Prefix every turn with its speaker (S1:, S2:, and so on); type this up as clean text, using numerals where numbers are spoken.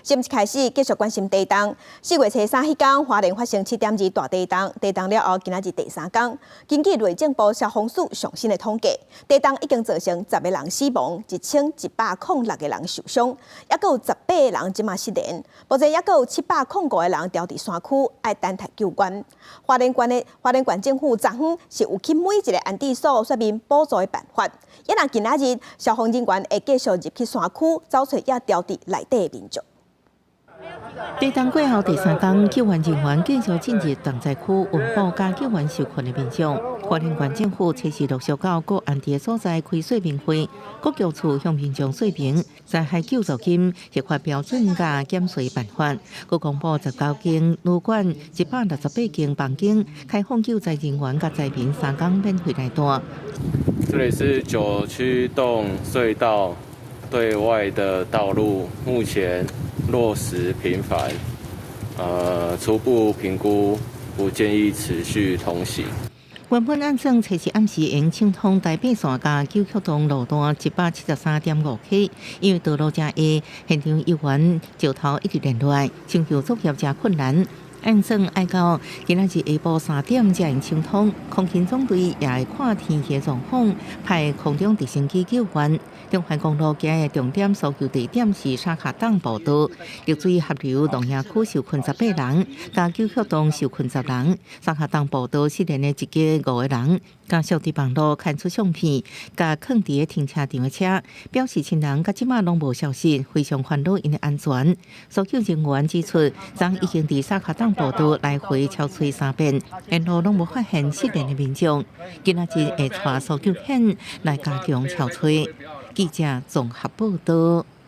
S1: 新聞開始繼續關心地動。4月初三彼工，花蓮發生7.2大地動，地動了後，今仔日第三工。根據內政部消防署上新的統計，地動已經造成10個人死亡，1106個人受傷，猶閣有18個人這馬失聯。目前猶閣有705個人牢佇山區，愛等待救援。花蓮縣政府昨昏是有去每一个安置所說明補助的辦法。抑若今仔日消防人員會繼續入去山區，找揣猶牢佇內底的民眾。
S2: 地動過後第三工，救援人員繼續進入重災區，運補佮救援受困的民眾。花蓮縣政府隨時陸續到各安置所在開說明會，各局處向民眾說明災害救助金核發標準佮減稅辦法。閣公布19間旅館、168間房間開放救災人員佮災民三工免費來蹛。
S3: 這裡是九曲洞隧道對外的道路，目前落石頻繁，初步評估不建議持續通行。
S2: 原本按算初四暗時會搶通台八線佮九曲洞路段173.5 K，因為道路誠狹，現場猶原石頭一直連落來，搶修作業誠困難。按算愛到今仔日下晡3點才會搶通，空勤總隊也會看天氣狀況，派空中直升機救援。中環公路今日重點搜救地點是沙卡砀步道，濁水合流龍野區受困18人，佮九曲洞受困10人。三跤洞步道失聯的一家五個人，家屬佇網路刊出相片，佮囥佇停車場的車，表示親人到這馬攏無消息，非常煩惱𪜶的安全。搜救人員指出，昨已經佇三跤洞步道來回搜揣三遍，沿路攏無發現失聯的民眾。今仔日會帶搜救犬來加強搜揣。記者綜合報道。